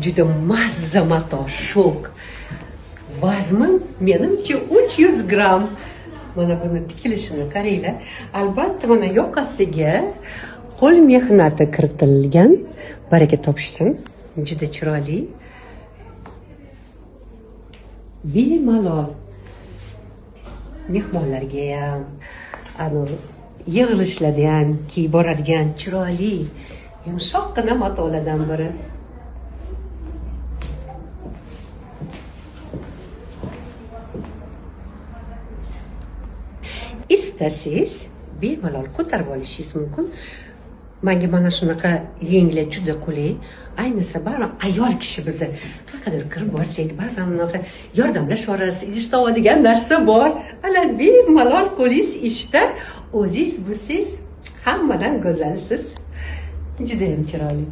Juda mazza mato, шёлк. Vazni menimcha 300 gramm. Mana buni tikilishini qaranglar. Albatta mana yoqasiga qo'l mehnati kiritilgan. Baraka topishsin. Juda chiroyli. Bemalol mehmonlarga ham, anavi yig'ilishlarda ham kiyib boradigan chiroyli, yumshoqqina matolardan biri. Istasangiz bemalol ko'tarib olishingiz mumkin. Menga mana shunaqa yenglar juda qulay. Ayniqsa baribir ayol kishi biza qayerqadir kirib borsak, baribir bunaqa yordamlashaverasiz, idish tovoq degan narsa bor. Ana bemalol qo'lingiz ishda, o'zingiz bo'lsangiz hammadan go'zalsiz. Judayam chiroyli.